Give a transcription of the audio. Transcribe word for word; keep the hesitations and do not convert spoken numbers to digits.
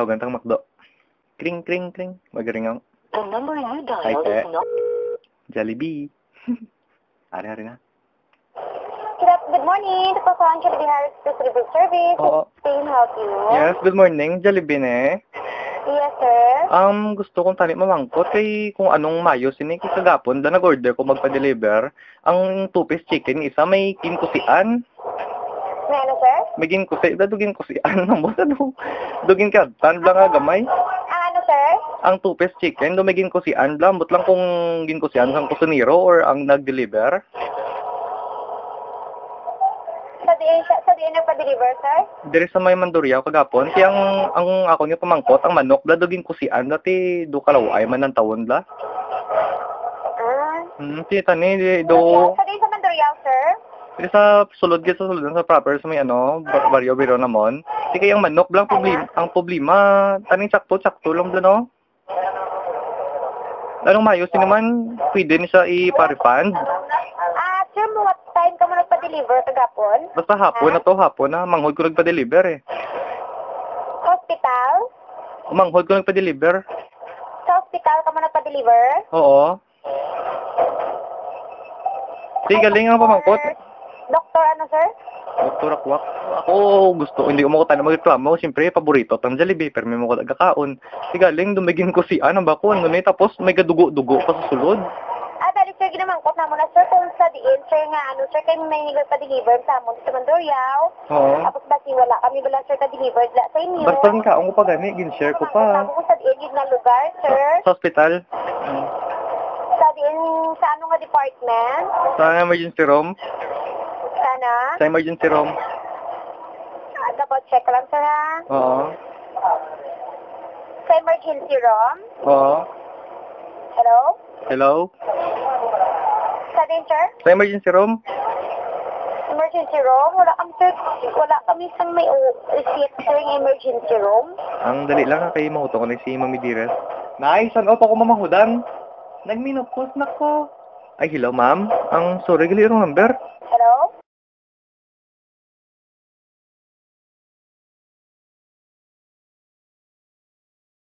Tawagan tang McDo. Kring, kring, kring. Magaringaw. The number you dialed is not Jollibee. Ari, ari na. Good af-, good morning. Ito po sa Jollibee Harris Food Delivery Service. Oo. Can I help you? Yes, good morning. Jollibee, ne? Yes, sir. Um, gusto kong tani mamangkot kay kung anong mayo sini kay kagapon da nag-order ko magpa-deliver. Ang two-piece chicken, isa may ginkusian. May ano, sir? May ginkusi, da do ginkusian, ano mo, da do, do ginkadtan, bla nga gamay. Ang ano, sir? Ang two-piece chicken, do may ginkusian, bla, ambot lang kung ginkusian sang kusinero or ang nag-deliver. Sa diin siya, sa diin nagpa-deliver, sir? Diri sa may Mandurriao kagapon. Kaya ang, ang ako niya pamangkot, ang manok, bla, do ginkusian, dati do kalaway man ang tawon, bla. Ah. Hmm, kita ni, di, do. Sa diin sa Mandurriao, sir? Diri sa sulod, gid sa sulod, sa proper, sa may ano, ba-, Barrio Biro namon. Di kaya ang manok, bla, ang problem-, ang problema, taning sakto, sakto lang, bla, no? Anong mayo, sino man, pwede ni siya ipa-refund? Ah, sir, what time ka mo nagpa-deliver kagapon? Basta hapon na to, hapon na. Manghod ko nagpa-deliver eh. Sa hospital? Manghod ko nagpa-deliver. Sa hospital ka mo nagpa-deliver? Oo. Sige, galing ang pamangkot. Doktor, ano, sir? Doktor Akwak. Ako, gusto, hindi ko makutan na magreklamo. Siyempre, paborito tang Jollibee, pero may mga gakaon. Sige, galing, dumigin ko si, ano ba ko, ano ni, tapos may gadugo-dugo pa sa sulod. Ah, dali, sir, ginamangkot na mo na, sir, kung sa diin, sir, nga, ano, sir, kay may nagpa-deliver sa amon sa Mandurriao. Oo. Tapos, basi wala kami bala, sir, ka-deliver la sa inyo. Basta ang kaon ko pa gani, gin-share ko pa. Tapos, sa diin, yun nga lugar, sir. Sa, sa hospital? Mm. Sa diin, sa ano nga department? Sa emergency room. Sana? Sa emergency room. Ah, double check lang, sir, ha? Oo. Sa emergency room? Oo. Hello? Hello? Sa din, sir? Sa emergency room? Emergency room? Wala kami, sir. Wala kami sang may u-, receipt, sir, yung emergency room. Ang dali lang, ha, kay mangutong ko na si Mami Dires. Nay, san-o pa ko mamanghudan? Nagmenopause na ko. Ay, hello, ma'am. Ang sorry, gali wrong number. Hello?